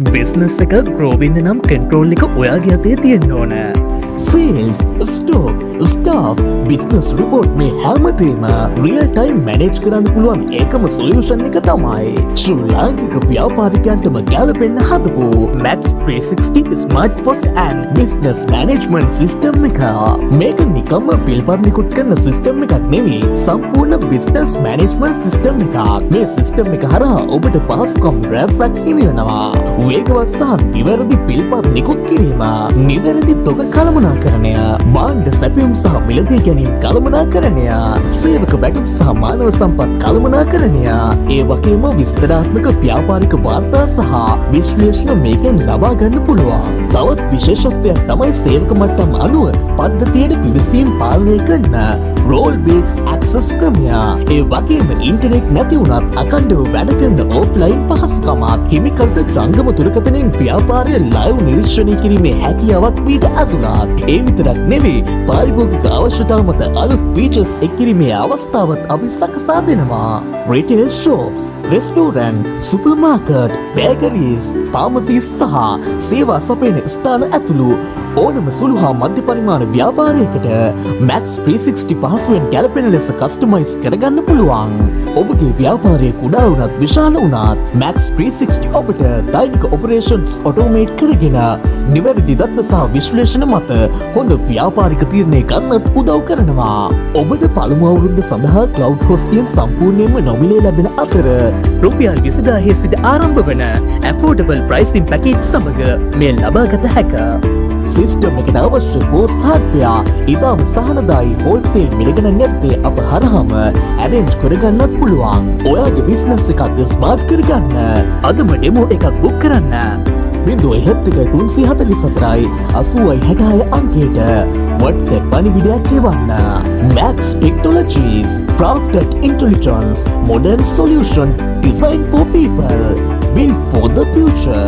Business එක grow වෙන්න නම් කන්ට්‍රෝල් එක ඔයාගේ අතේ තියෙන්න ඕන. Sales, stock, staff, business report මේ හැමදේම රියල් ටයිම් මැනේජ් කරන්න පුළුවන් එකම සොලියුෂන් එක තමයි ශ්‍රී ලාංකික ව්‍යාපාරිකයන්ටම ගැලපෙන්න හදපු Max 360 Smart POS and Business Management System එක. මේක නිකම්ම බිල්පත් නිකුත් කරන සිස්ටම් එකක් නෙවෙයි, සම්පූර්ණ බිස්නස් මැනේජ්මන්ට් සිස්ටම් එකක්. මේ සිස්ටම් එක හරහා ඔබට පහසුකම් රැසක් හිමි වෙනවා. වේගවත් සහ නිවැරදි බිල්පත් නිකුත් කිරීම, නිවැරදි තොග කළමනාකරණය, භාණ්ඩ සැපයුම් සහ මිලදී ගැනීම කළමනාකරණය, සේවක වැටුප් සහ මානව සම්පත් කළමනාකරණය, ඒ වගේම විස්තරාත්මක ව්‍යාපාරික වාර්තා සහ විශ්ලේෂණ මේකෙන් ලබා ගන්න පුළුවන්. තවත් විශේෂත්වයක් තමයි සේවක මට්ටම් අනුව පද්ධතියට පිවිසීම් පාලනය කරන රෝල් බේස් ඇක්සස් ක්‍රමය. ඒ වගේම ඉන්ටර්නෙට් නැති වුණත් අඛණ්ඩව වැඩ කරන ඕෆ්ලයින් පහසුකමක්, හිමිකරුට ජංගම දුරකථනයෙන් ව්‍යාපාරය ලයිව් නිරීක්ෂණය කිරීමේ හැකියාවක් මීට ඇතුළත්. ඒ විතරක් නෙවෙයි, පාරිභෝගික අවශ්‍යතා මත අලුත් ෆීචර්ස් එක් කිරීමේ අවස්ථාවත් අපි සකසා දෙනවා. Retail shops, restaurant, supermarket, bakeries, pharmacies සහ සේවා සපයන ස්ථාන ඇතුළු ඕනම සුළු හා මධ්‍ය පරිමාණ ව්‍යාපාරයකට Max 360 පහසුවෙන් ගැලපෙන ලෙස කස්ටමයිස් කරගන්න පුළුවන්. ඔබගේ ව්‍යාපාරය කුඩා වුණත් විශාල වුණත් Max 360 ඔබට දෛනික ඔපරේෂන්ස් ඔටෝමේට් කරගෙන නිවැරදි දත්ත සහ විශ්ලේෂණ මත හොඳ ව්‍යාපාරික තීරණය ගන්නත් උදව් කරනවා. ඔබට පළමු අවුරුද්ද සඳහා ක්ලවුඩ් හොස්ටිං සම්පූර්ණයෙන්ම නොමිලේ ලැබෙන අතර රුපියල් 20,000 සිට ආරම්භ වන ඇෆෝඩබල් ප්‍රයිසින් පැකේජ් සමග මෙය ලබාගත හැක. සිස්ටම් එකට අවශ්‍ය පෝස් හાર્ඩ්වෙයාර් ඉතාම සහනදායී හෝල්සේල් මිල ගණන් යටතේ අප හරහාම ඇරේන්ජ් කරගන්නත් පුළුවන්. ඔයාගේ බිස්නස් එකත් ස්මාර්ට් කරගන්න අදම ඩෙමෝ එකක් බුක් කරන්න. 071 344 80යි 66 අංකයට WhatsApp පණිවිඩයක් එවන්න. Max Technologies, Crafted Intelligence, Modern Solution, Designed for People, Built for the Future.